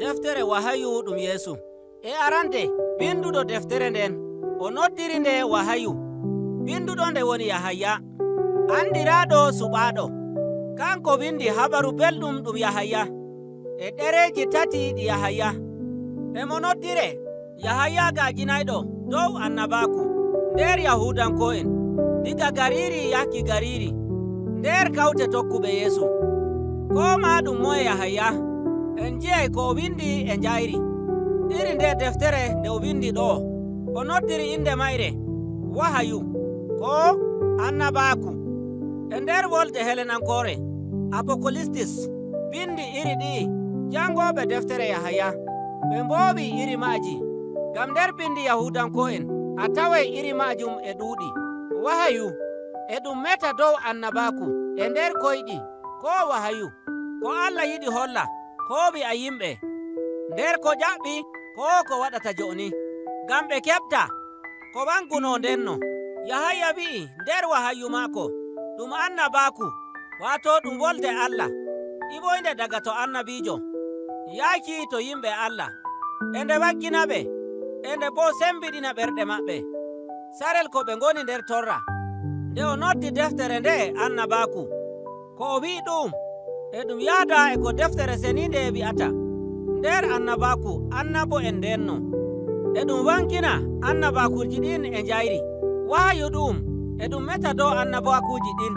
Deftere wahayu ɗum Yeesu. E arande binduɗo deftere nden o noddiri nde wahayu. Binduɗo nde woni Yahaya, andiraaɗo suɓaaɗo. Kanko windi habaru belɗum ɗum Yahaya e ɗereeji tati ɗi Yahaya. E mo noddire Yahaya gajinayɗo dow annabaaku nder Yahuudanko'en diga gariiri yahki gariiri nder kawte tokkuɓe Yeesu. Ko ma ɗum moye Yahaya, en nji'ay ko o windi e njayri. Iri nde deftere nde o windi ɗo, o noddiri inde mayre wahayu ko annabaaku. E nder wolde helenankore apokolistis bindi iri ɗi'i jangoɓe deftere Yahaya ɓe mboowi iri maaji ngam nder bindi Yahudanko'en a taway iri majum e ɗuuɗi. Wahayu e ɗum meta dow annabaaku e nder koyɗi ko wahayu ko Allah yiɗi holla ko wi'a yimɓe nder ko ƴaɓɓi ko ko waɗata jo'oni ngam ɓe keɓta ko wanguno ndenno. Yahaya wi'i nder wahayu maako ɗum annabaaku, waato ɗum wolde Allah iboynde daga to annabiijo yaaki to yimɓe Allah, e nde waggina ɓe, e nde bo sembiɗina ɓerɗe maɓɓe sarel ko ɓe ngoni nder torra. Nde o noddi deftere nde annabaaku, ko o wi'i ɗum e ɗum yaada e ko deftere seninde wi'ata nder annabaaku annabo'en ndenno. E ɗum wankina annabaakuji ɗin e njayri. Wahayu ɗum e ɗum meta dow annabaakuji ɗin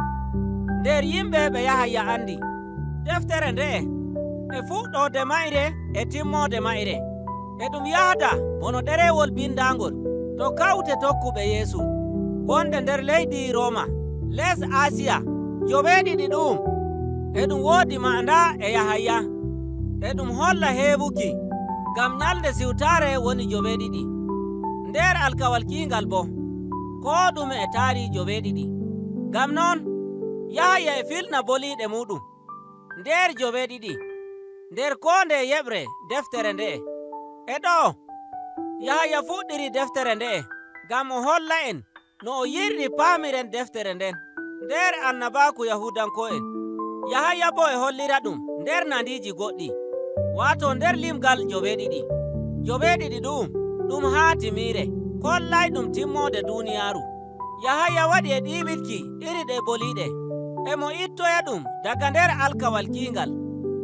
nder yimɓe ɓe Yahaya andi. Deftere nde'e e fuɗɗode mayre e timmode mayre e ɗum yahda bono ɗerewol bindangol to kawte tokkuɓe Yeesu gonɗe nder leydi Roma les Asiya joweeɗiɗi. Ɗum e ɗum woodi ma'anda e Yahaya, e ɗum holla heewuki ngam nyalde siwtaare woni joweeɗiɗi. Nder alkawal kiingal bo ko ɗume e taari joweeɗiɗi. Ngam non Yahaya e filna boliiɗe muɗum nder joweeɗiɗi nder ko nde yeɓre deftere nde'e. E ɗo Yahaya fuɗɗiri deftere nde'e ngam o holla en no o yirri paamiren deftere nden nder annabaaku Yahudanko'en. Yahaya bo e hollira ɗum nder nandiji goɗɗi, waato nder limgal joweeɗiɗi. Joweeɗiɗi ɗum ɗum haatimire kollay ɗum timmode duniyaaru. Yahaya waɗi e ɗiwitki iri ɗe boliɗe, emo ittoya ɗum daga nder alkawal kiingal.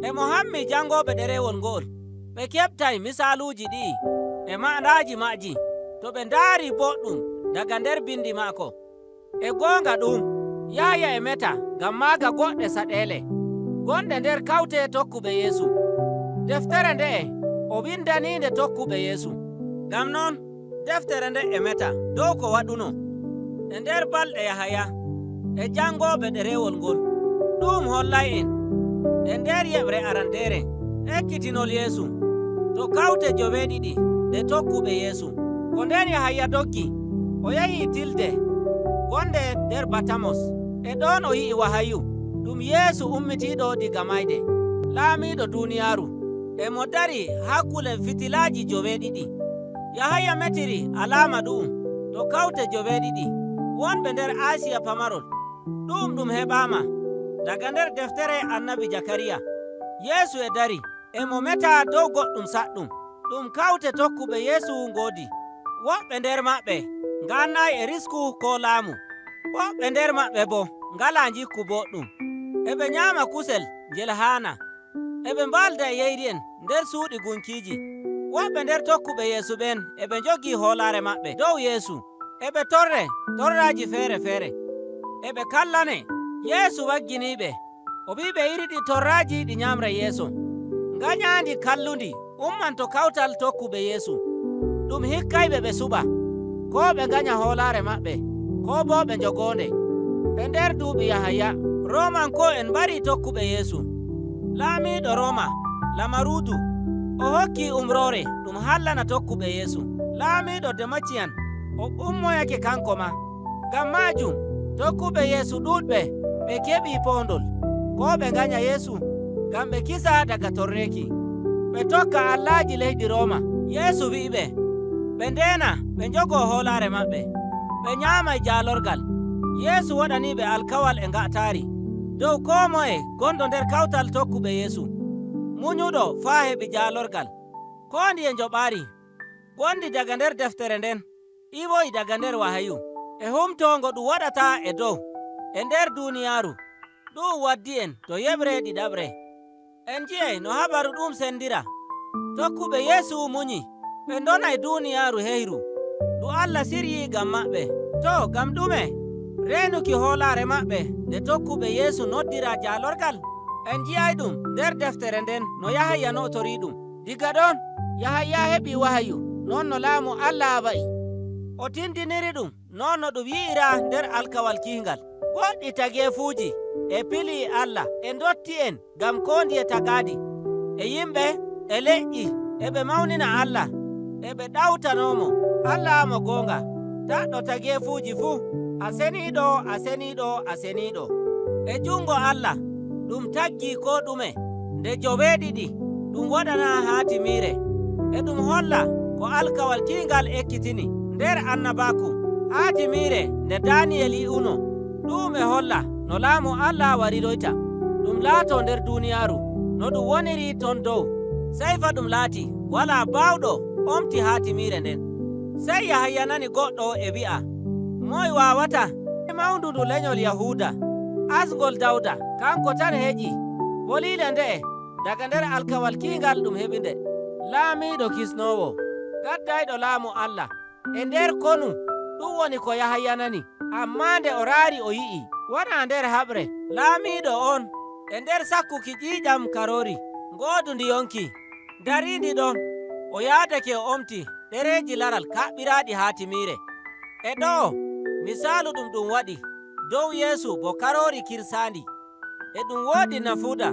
Emo hammi jangoɓe ɗerewol ngo'ol ɓe keɓtay misaluji ɗi'i e ma'anaji maji to ɓe ndaari boɗɗum daga nder bindi maako. E goonga ɗum Yahaya e meta ngam maaga goɗɗe saɗele gonɗe nder kawte tokkuɓe Yeesu. Deftere nde'e o windaninde tokkuɓe Yeesu. Ngam non deftere nde e meta dow ko waɗuno e nder balɗe Yahaya e jangoɓe ɗerewol ngol. Ɗum hollay en e nder yeɓre arandere ekkitinol Yeesu to kawte joweeɗiɗi ɗe tokkuɓe Yeesu. Ko nden Yahaya doggi o yahi tilde gonde nder Batamos, e ɗon o yi'i wahayu ɗum Yeesu ummitiɗo diga mayde, laamiɗo duniyaaru, e mo dari hakkule fitilaji joweeɗiɗi. Yahaya metiri alama ɗu'um to kawte joweeɗiɗi wonɓe nder Asiya pamarol. Ɗum ɗum heɓama daga nder deftere annabi Jakariya. Yeesu e dari e mo meta dow goɗɗum saɗɗum ɗum kawte tokkuɓe Yeesu ngoodi. Woɓɓe nder maɓɓe ngannayi e risku ko laamu, woɓɓe nder maɓɓe bo ngala jikku boɗɗum, eɓe nyaama kusel ngel haana, eɓe mbalda e yeyri'en nder suuɗi gunkiji. Woɓɓe nder tokkuɓe Yeesu ɓen eɓe jogii hoolaare maɓɓe dow Yeesu, eɓe torre torraji feere feere, eɓe kallane. Yeesu wagginiɓe, o wiɓe iri ɗi torraji ɗi nyamra yeeso. Nganyandi kallundi umman to kawtal tokkuɓe Yeesu, ɗum hikkayɓe ɓe suɓa ko ɓe nganya hoolaare maɓɓe ko bo ɓe jogonde. E nder duuɓi Yahaya, Romanko'en mbari tokkuɓe Yeesu. Laamiɗo Roma Lamarudu o hokki umrore ɗum hallana tokkuɓe Yeesu. Laamiɗo Demaciyan o ummoyake kanko ma. Ngam majum tokkuɓe Yeesu ɗuɗɓe ɓe keɓi pondol ko ɓe nganya Yeesu ngam ɓe kisa daga torreki, ɓe tokka allaji leydi Roma. Yeesu wi'iɓe ɓe ndena ɓe jogo hoolare maɓɓe, ɓe nyaamay jaalorgal. Yeesu waɗaniɓe alkawal e nga'tari dow ko moye gonɗo nder kawtal tokkuɓe Yeesu munyuɗo faa heɓi jaalorgal. Ko ndiye njoɓaari gondi daga nder deftere nden iwoyi daga nder wahayu e humto ngo ɗum waɗata e dow e nder duuniyaaru. Ɗum waddi en to yeɓre ɗiɗaɓre. En nji'ay no habaru ɗum sendira. Tokkuɓe Yeesu munyi, ɓe ndonay duuniyaaru heyru ndu Allah siryi ngam maɓɓe. To, ngam ɗume reenuki hoolaare maɓɓe nde tokkuɓe Yeesu noddira jaalorgal? En nji'ay ɗum nder deftere nden no Yahayya notori ɗum. Diga ɗon Yahayya heɓi wahayu non no laamu Allah wa'i. O tindiniri ɗum non no ɗum yi'ira nder alkawal kihingal. Goɗɗi tageefuuji e pili Allah e dotti'en ngam ko ndiye tagaadi, e yimɓe e leƴƴi e ɓe mawnina Allah, e ɓe ɗawtanomo. Allah mo goonga, taɗɗo tageefuuji fuu, a seniiɗo, a seniiɗo, a seniiɗo. E jungo Allah ɗum taggi ko ɗume nde joweeɗiɗi ɗum waɗana haatimiire. E ɗum holla ko alkawal kiingal ekkitini nder annabaaku. Haatimiire nde Daniyel yi'uno ɗum e holla no laamu Allah wariroyta ɗum laato nder duuniyaaru no ɗum woniri ton dow. Sey fa ɗum laati wala baawɗo omti haatimiire nden. Sey Yahayya nani goɗɗo e wi'a, moy waawata mawndu ndu lenyol Yahuuda, asngol Dawda, kanko tan heƴi. Boliile nde'e daga nder alkawal kiingal ɗum heɓi nde. Laamiiɗo kisnoowo, gaddayɗo laamu Allah e nder konu, ɗum woni ko Yahayya nani. Amma nde o raari o yi'i, wona nder haɓre, laamiiɗo on e nder sakkuki ƴiiƴam karoori, ngoodundi yonki, dariindi ɗon, o yaadake o omti ɗereeji laral kaɓɓiraaɗi haatimiire. E ɗo'o, misaalu ɗum ɗum waɗi dow Yeesu bo karoori kirsaandi. E ɗum woodi nafuuda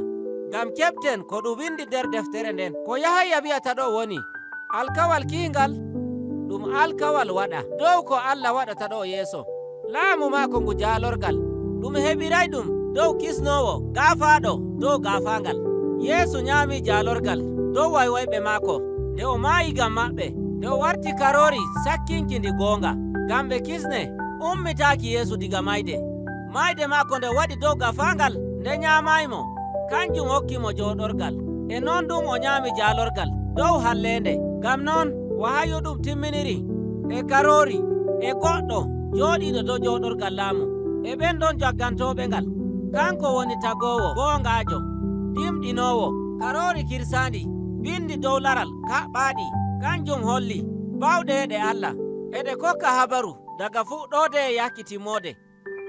ngam keɓten ko ɗum windi nder deftere nden. Ko Yahayya wi'ata ɗo woni, alkawal kiingal ɗum alkawal waɗa dow ko Allah waɗata ɗo yeeso. Laamu maako ngu jaalorgal, ɗum heɓiray ɗum dow kisnoowo gaafaaɗo dow gaafaangal. Yeesu nyaami jaalorgal dow waywayɓe maako nde o maayi ngam maɓɓe, nde o warti karoori sakkinki ndi goonga. Ngam ɓe kisne ummitaaki Yeesu diga mayde. Mayde maako nde waɗi dow gaafaangal nde nyaamaaymo, kanjum hokki mo jooɗorgal. E non ɗum o nyaami jaalorgal dow halleende. Ngam non wahayu ɗum timminiri e karoori e goɗɗo jooɗiiɗo dow jooɗorgal laamu e ɓen ɗon jaggantooɓe ngal. Kanko woni tagoowo goongaajo, dimɗinoowo karoori kirsaandi, bindi dow laral kaɓɓaaɗi. Kanjum holli bawɗe ɗe Allah, e ɗe kokka habaru daga fuɗɗoode yahki timmoode.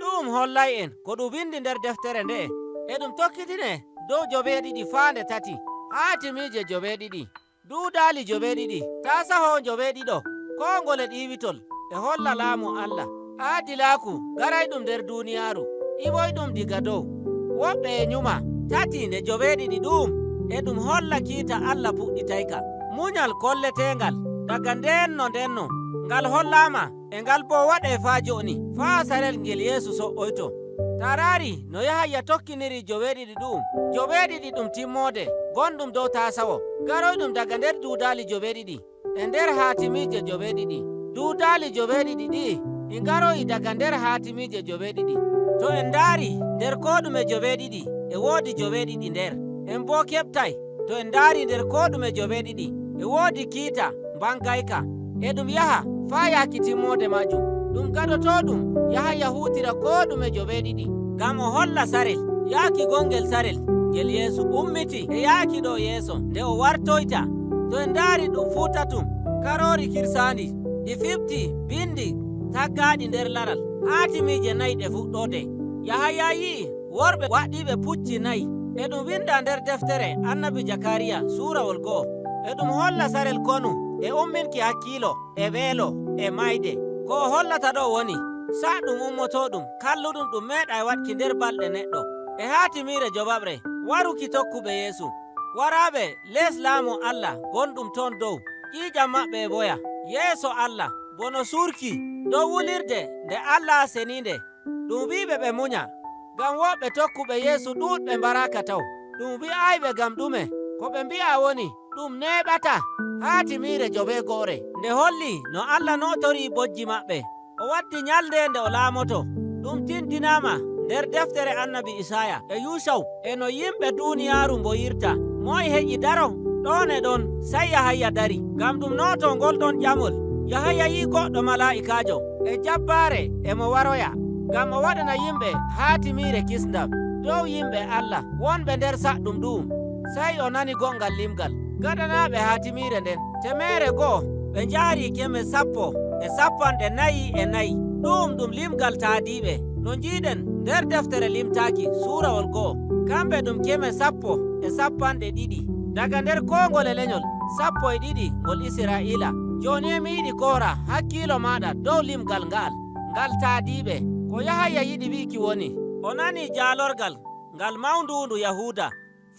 Ɗum hollay en ko ɗum windi nder deftere nde'e. E ɗum tokkitine dow joweeɗiɗi faa nde tati, haatimiije joweeɗiɗi, duudaali joweeɗiɗi, taasaho joweeɗiɗo, koo ngole ɗiiwitol e holla laamu Allah. Aadilaaku garay ɗum nder duuniyaaru, iwoy ɗum diga dow. Woɓɓe e nyuma tati nde joweeɗiɗi ɗum e ɗum holla kiita Allah puɗɗitayka. Munyal kolleteengal daga ndenno ndenno ngal hollaama e ngal bo waɗe faa jo'oni, faa sarel ngel Yeesu so'oyto. Taraari no Yahayya tokkiniri joweeɗiɗi ɗum, joweeɗiɗi ɗum timmoode gonɗum dow taasawo, garoyɗum daga nder duudaali joweeɗiɗi e nder haatimiije joweeɗiɗi. Duudaali joweeɗiɗi ɗi ɗi ngaroyi daga nder haatimiije joweeɗiɗi. To en ndaari nder ko ɗume joweeɗiɗi e woodi joweeɗiɗi nder. En bo keɓtay to en ndaari nder ko ɗume joweeɗiɗi e woodi kiita mbangayka. E ɗum yaha faa yahki timmoode maajum. Ɗum gaɗoto ɗum Yahayya huutira ko ɗume joweeɗiɗi ngam o holla sarel yaaki gongel sarel ngel Yeesu ummiti e yaaki ɗo yeeso nde o wartoyta. To en ndaari ɗum fuu tatum, karoori kirsaandi ɗi fiɓti bindi taggaaɗi nder laral haatimiije nayi ɗe fuɗɗoode. Yahaya yi'i worɓe waɗɗiiɓe pucci nayi. E ɗum winda nder deftere annabi Jakariya suurawol go'o. E ɗum holla sarel konu e umminki hakkiilo e weelo e mayde. Ko o hollata ɗo woni sa ɗum ummoto ɗum kalluɗum ɗum meeɗay waɗki nder balɗe neɗɗo. E haatimiire jowaɓre waruki tokkuɓe Yeesu, waraaɓe les laamu Allah gonɗum ton dow, ƴiiƴam maɓɓe e boya yeeso Allah bono surki dow wulirde nde Allah seniinde. Ɗum wi'iɓe ɓe munya, ngam woɓɓe tokkuɓe Yeesu ɗuuɗɓe mbaraka taw. Ɗum wi'ayɓe ngam ɗume, ko ɓe mbi'a woni ɗum neeɓata haatimiire joweego'ore nde holli no Allah notori bojji maɓɓe. O waddi nyalnde nde o laamoto. Ɗum tindinaama nder deftere annabi Isaaya e Yusaw e no yimɓe duuniyaaru mboyirta. Moy heƴi daro? Ɗon e ɗon sey Yahayya dari ngam ɗum noto ngol ɗon ƴamol. Yahayya yi'i goɗɗo malaa'ikaajo e jabbaare e mo waroya ngam o waɗana yimɓe haatimiire kisndam dow yimɓe Allah wonɓe nder saɗɗum ɗu'um. Sey o nani gongal limgal gaɗanaaɓe haatimiire nden 101 ɓe njaari 144. Ɗum ɗum limgal taadiiɓe no njiiɗen nder deftere limtaaki suurawol 1. Kamɓe ɗum 142 daga nder koo ngole lenyol 12 ngol Israa'iila. Jooni e mi yiɗi koora hakkiilo maaɗa dow limgal nga'al ngal taadiiɓe. Ko Yahaya yiɗi wi'ki woni o nani jaalorgal ngal mawndu ndu Yahuuda.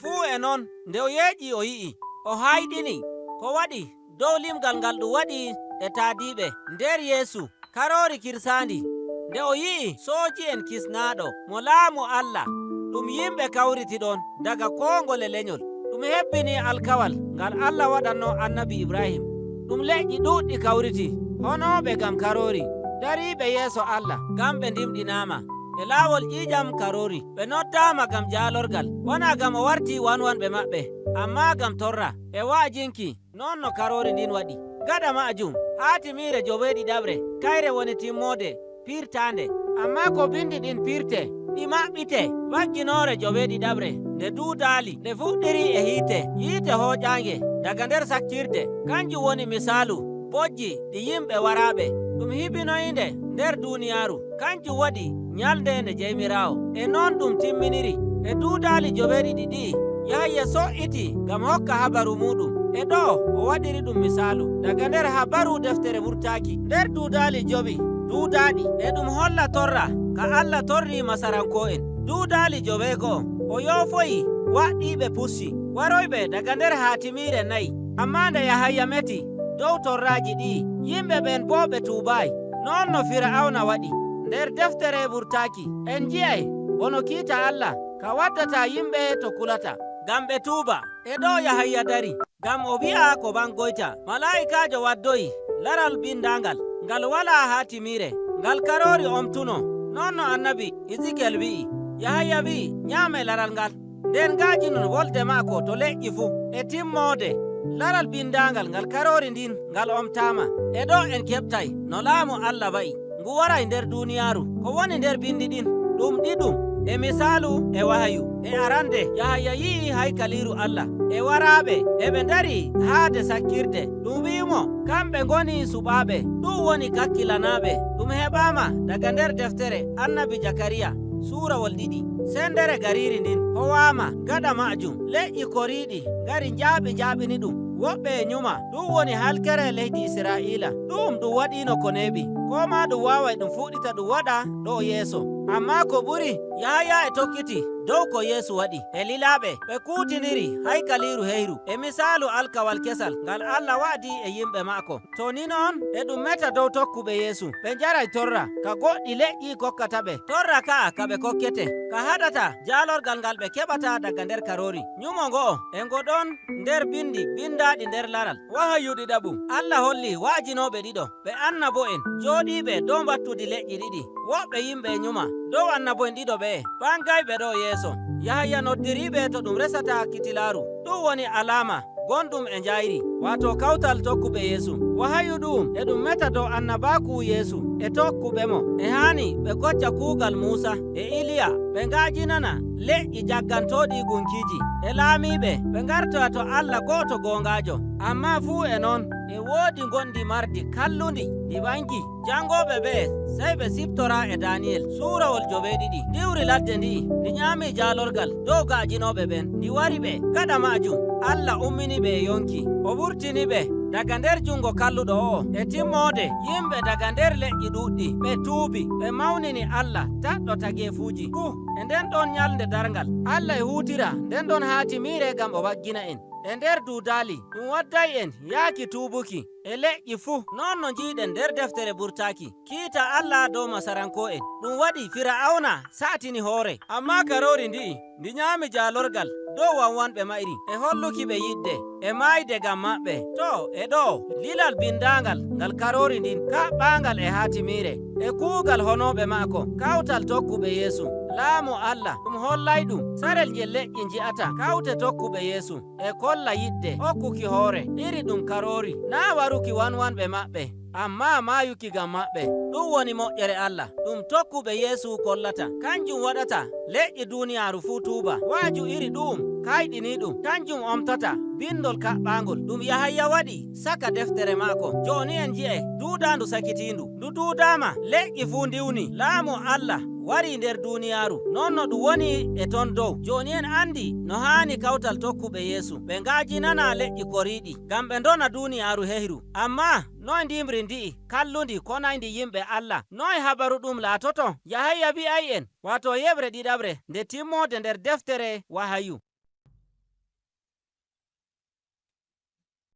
Fuu e non nde o yeeƴi o yi'i o hayɗini ko waɗi dow limgal ngal ɗum waɗi e taadiiɓe nder Yeesu karoori kirsaandi. Nde o yi'i sooji'en kisnaaɗo mo laamu Allah ɗum yimɓe kawriti ɗon daga koo ngole lenyol. Ɗum hebbini alkawal ngal Allah waɗanno Annabi Ibrahim. Ɗum leƴƴi ɗuɗɗi kawriti honooɓe ngam karoori dariiɓe yeeso Allah ngam ɓe ndimɗinaama e laawol ƴiiƴam karoori. Ɓe noddaama ngam jaalorgal wona ngam o warti wanwanɓe maɓɓe, amma ngam torra e wa'ajinki non no karoori ndin waɗi. Gaɗa ma'ajum haatimiire joweeɗiɗaɓre kayre woni timmode pirtande. Amma ko bindi ɗin pirte ɗi maɓɓite wagginoore joweeɗiɗaɓre nde duudaali nde fuɗɗiri e hiite yiite hooƴaange daga nder sakkirde. Kanjum woni misaalu bojji ɗi yimɓe waraaɓe ɗum hibinoyinde nder duuniyaaru. Kanjum waɗi nyalnde nde Jeymiraawo e non ɗum timminiri e duudaali joweeɗiɗi ɗi'i. Yahayya so'iti ngam hokka habaru muɗum e ɗo o waɗiri ɗum misaalu daga nder habaru deftere wurtaaki nder duudaali jowi duudaaɗi e ɗum holla torra ka Allah torri masaranko'en. Duudaali joweego'o o yoofoyi waɗɗiiɓe pussi waroyɓe daga nder haatimiire nayi. Amma nde Yahayya meti dow torraaji ɗi'i yimɓe ɓen boo ɓe tuubaayi non no Fira'awna waɗi nder deftere wurtaaki. En nji'ay bono kiita Allah ka waddata yimɓe to kulata ngam ɓe tuuba. E ɗo Yahayya dari ngam o wi'a ko bangoyta. Malaa'ikaajo waddoyi laral bindangal ngal walaa haatimiire ngal karoori omtuno non no Annabi Ezekiel wi'i. Yahayya wi'i nyaame laral ngal nden ngaajinon wolde maako to leƴƴi fuu e timmode laral bindangal ngal karoori ndin ngal omtaama. E ɗo en keɓtay no laamu Allah wa'i ngu waray nder duuniyaaru. Ko woni nder bindi ɗin ɗum ɗiɗum e misaalu e wahayu. E arande Yahaya yi'i haykaliiru Allah e waraaɓe eɓe ndari haade sakkirde. Ɗum wi'imo kamɓe ngoni suɓaaɓe ɗum woni kakkilanaaɓe. Ɗum heɓaama daga nder deftere Annabi Jakariya suurawol 2. Sendere gariri ndin howaama gaɗa ma'ajum leƴƴi koriiɗi ngari njaaɓi njaaɓini ɗum. Woɓɓe e nyuma ɗum woni halkere leydi Isra'iila. Ɗum ɗum waɗino ko neeɓi ko ma ɗum waaway ɗum fuɗɗita ɗum waɗa ɗo yeeso. Amma ko ɓuri Yahaya e tokkiti dow ko Yeesu waɗi e lilaaɓe ɓe kuutiniri haykaliiru heyru e misaalu alkawal kesal ngal Allah wa'di e yimɓe maako. To ni noon e ɗum meta dow tokkuɓe Yeesu ɓe njaray torra ka goɗɗi leƴƴi kokkata ɓe torra ka'a ka ɓe kokkete ka haɗata jaalorgal ngal ɓe keɓata daga nder karoori. Nyumo ngo'o e ngo ɗon nder bindi bindaaɗi nder laral wahayu ɗiɗaɓum. Allah holli wa'ajinooɓe ɗiɗo ɓe annabo'en jooɗiiɓe dow mbattudi leƴƴi ɗiɗi. Woɓɓe yimɓe e nyuma dow annabo'en ɗiɗo ɓe'e ɓangayɓe ɗo yeeso. Yahaya noddiriɓe to ɗum resata kitilaaru. Ɗum woni alama gonɗum e njayri wato kawtal tokkuɓe Yeesu. Wahayu ɗum e ɗum meta dow annabaaku Yeesu e tokkuɓe mo. E haani ɓe kocca kuugal Muusa e Iliya ɓe ngaajinana leƴƴi jaggantoɗi gunkiiji e laamiiɓe ɓe ngartoya to Allah gooto goongaajo. Amma fuu e non e woodi gondi mardi kallundi ndi ɓangi. Jangoɓe ɓe sey ɓe siptora e Daniyel suurawol 7. Ndiwri ladde ndi'i ndi nyaami jaalorgal dow ga'ajinooɓe ɓen ndi wari ɓe. Gaɗa ma'ajum Allah ummini ɓe e yonki o wurtini ɓe daga nder jungo kalluɗo o'o. E timmode yimɓe daga nder leƴƴi ɗuɗɗi ɓe tuubi ɓe mawnini Allah taɗɗo tageefuuji fuu. E nden ɗon nyalnde darngal Allah e huutira nden ɗon haatimiire ngam o waggina en e nder duudaali. Ɗum wadday en yaaki tuubuki e leƴƴi fuu non no njiiɗen nder deftere burtaaki. Kiita Allah dow masaranko'en ɗum waɗi Fira'awna sa'tini hoore. Amma karoori ndi'i ndi nyaami jaalorgal dow wanwanɓe mayri e holluki ɓe yidde e maayde ngam maɓɓe. To e ɗo lilal bindangal ngal karoori ndin kaɓɓangal e haatimiire e kuugal honooɓe maako kawtal tokkuɓe Yeesu. Laamu Allah ɗum hollay ɗum sarel ngel leƴƴi nji'ata kawte tokkuɓe Yeesu e kolla yidde hokkuki hoore iri ɗum karoori naa waruki wanwanɓe maɓɓe amma maayuki ngam maɓɓe. Ɗum woni moƴƴere Allah ɗum tokkuɓe Yeesu kollata. Kanjum waɗata leƴƴi duuniyaaru fuu tuuba. Waaju iri ɗu'um kayɗini ɗum kanjum omtata bindol kaɓɓangol ɗum Yahayya waɗi saka deftere maako. Joni en ji'e duudandu sakitindu ndu duudama leƴƴi fuu ndiwni. Laamu Allah wari nder duuniyaaru non no ɗum woni e ton dow. Joni en andi no haani kawtal tokkuɓe Yeesu ɓe ngajinana leƴƴi koriiɗi ngam ɓe ndona duuniyaaru heyru. Amma noy ndimri ndi'i kallundi konayndi yimɓe Allah, noy habaru ɗum laatoto? Yahayya wi'ay en, wato yeɓre ɗiɗaɓre nde timmode nder deftere Wahayu.